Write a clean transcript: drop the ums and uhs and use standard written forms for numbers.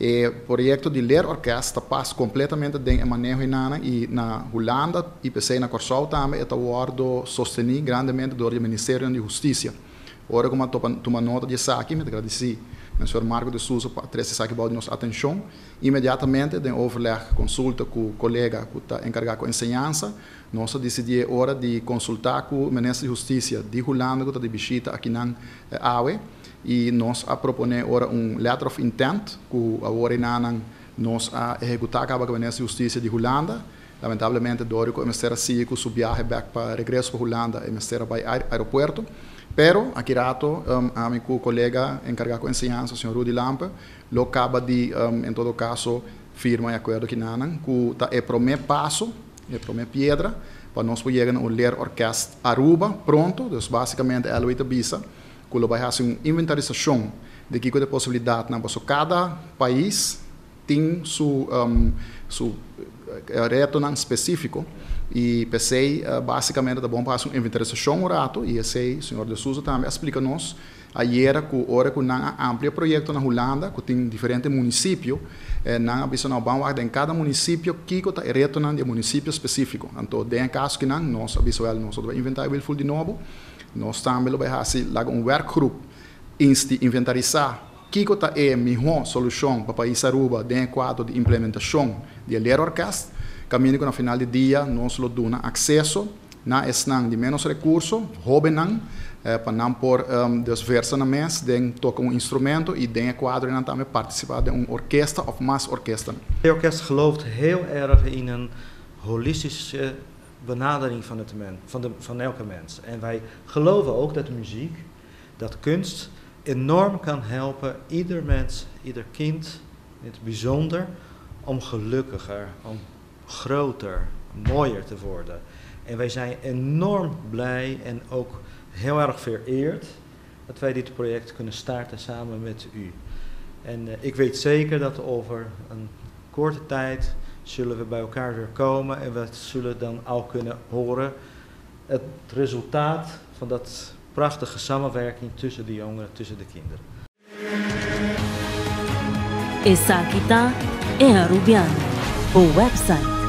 E proyecto di leerorkest ta pas completamente den e maneho einan y na Hulanda y p'esey na Corsou tambe e ta wordo sosteni grandemente door di Ministerio di Husticia. Ora cu mi a tuma nota di esaki, mi ta gradici na señor Marco de Sousa pa a trece esaki bao di nos atencion. Inmediatamente den overleg, consulta cu colega cu ta encarga cu enseñansa, nos a dicidi e ora di consulta cu Minister di Husticia di Hulanda cu ta di bishita akinan awe y nos a propone ora un letter of intent cu awor enanan nos a ehecuta caba cu Minister di Husticia di Hulanda. Lamentablemente dor cu e mester a sigui cu su biahe bek pa regreso pa Hulanda e mester a bay aeropuerto. Pero aki rato ami cu colega encarga cu enseñansa señor Rudy Lampe lo caba di en todo caso firma e acuerdo kinanan cu ta e prome paso, e prome piedra pa nos por yega na un leerorkest Aruba pronto. Dus basicamente LOI ta bisa cu lo bay haci un inventarisacion di kico ta e posibilidadnan pasobra cada pais tin su su retonan specifico y p'esey basicamente ta bon pa haci un inventarisacion un rato y esey señor De Sousa tambe a splica nos ayera cu ora cu nan a amplia e proyecto na Hulanda cu tin diferente municipio nan a bisa no ban wak den cada municipio kico ta e retonan di e municipio specifico. Anto den e caso kinan nos a bisa wel nos lo ta bay inventa e wiel ful di nobo, nos tambe lo bay haci laga un werkgroep insti inventarisa Kiko ta e mihó solushon pa pais Aruba den e kuadro di implementashon di e leerorkest? Kaminda ku na final di dia nos lo duna akseso na esnan di ménos rekurso, hóbennan, pa nan por dus versa nan mes den toka un instrumento i den e kuadro nan tambe partisipá den un orkesta òf mas orkestanan. Leerorkest gelooft heel erg in een holistische benadering van het men, van de, van elke mens. En wij geloven ook dat muziek, dat kunst enorm kan helpen ieder mens, ieder kind in het bijzonder, om gelukkiger, om groter, mooier te worden. En wij zijn enorm blij en ook heel erg vereerd dat wij dit project kunnen starten samen met u. En ik weet zeker dat over een korte tijd zullen we bij elkaar weer komen en we zullen dan al kunnen horen het resultaat van dat prachtige samenwerking tussen de jongeren, tussen de kinderen. Esaki ta E Arubiano, bo website.